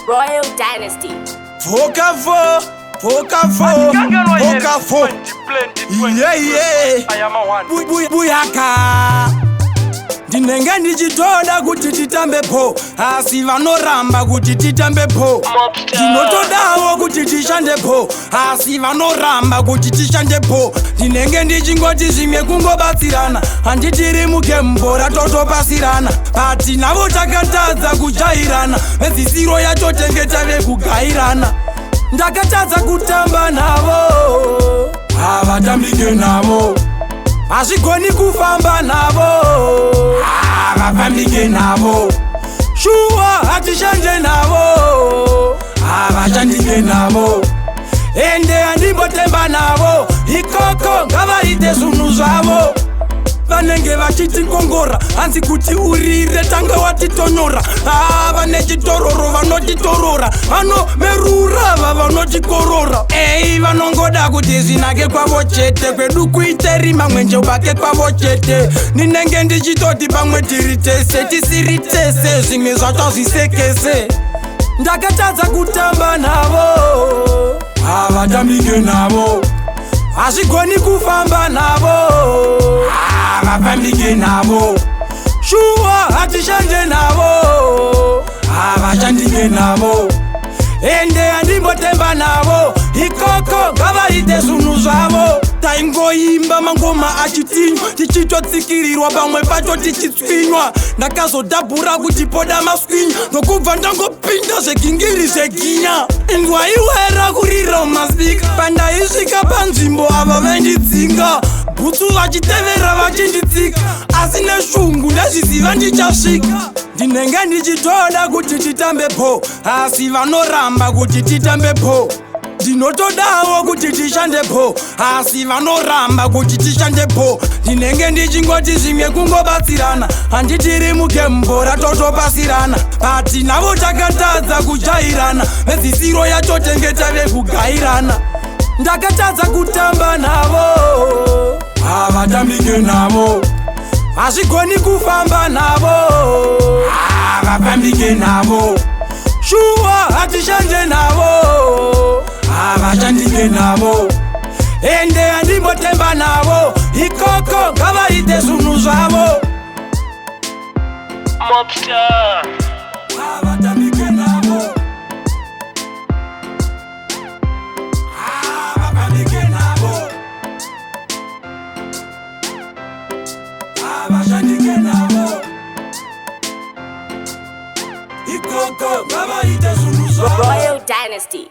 Royal Dynasty. Pfuka fo, pfuka fo, pfuka fo. Yeah. Buyaka. Ndinenge ndichitoda kuti titambe po, asi vanoramba kuti titambe po. Ndinotodawo kuti tishande po, asi vanoramba kuti tishande po. Ndinenge ndichingoti zvimwe kungobatsirana, handitiri mugembora totopasirana. But navo takatadza kujairana, mhedzisiro yacho tenge tave kugairana. Ndakatadza kutamba navo, havatambike navo. Hazvigoni kufamba navo, havafambike navo. Shuwa hatishande navo, havashandike navo. Ende handimbotemba navo, ikoko ngavaite zvinhu zvavo. Vanenge vachitikongora, hanzi kuti urire tanga watitonyora. Vane chitororo vanotitorora, vanomerura va vanotikorora. Ei, vanongoda kuti zvinake kwavo chete, kwedu kuite rima mwenje ubake kwavo chete. Ndinenge ndichitoti pamwe tiri tese, tisiri tese, zvimwe zvacho zvisekese. Ndakatadza kutamba navo, havatambike navo. Hazvigoni kufamba navo, havafambike navo. Shuwa hatishande navo, havashandike navo. Ende handimbotemba navo, ikoko ngavaite zvinhu zvavo. Taingoimba mangoma achitinywa, tichitotsikirirwa, pamwe pacho tichitswinywa. Ndakazodhabhura kuti poda maswinya, ndokubva ndangopinda zvegingiri zveginya. Inzwaiwera kurira mumaspeaker, pandaisvika panzvimbo ava vaindidzinga, bhutsu vachitevera vachinditsika, asi neshungu ndazviziva ndichasvika. Ndinenge ndichitoda kuti titambe po, asi vanoramba kuti titambe po. Ndinotodawo kuti tishande po, asi vanoramba kuti tishande po. Ndinenge ndichingoti zvimwe kungobatsirana, handitiri mugembora totopasirana. But navo takatadza kujairana, mhedzisiro yacho tenge tave kugairana. Ndakatadza kutamba navo, havatambike navo. Hazvigoni kufamba navo, havafambike navo. Shuwa hatishande navo, havashandike navo. Ende handimbotemba navo, ikoko ngavaite zvinhu zvavo. Mobster. Havatambike navo, havafambike navo, havashandike navo. Ikoko ngavaite zvinhu zvavo. Royal Dynasty.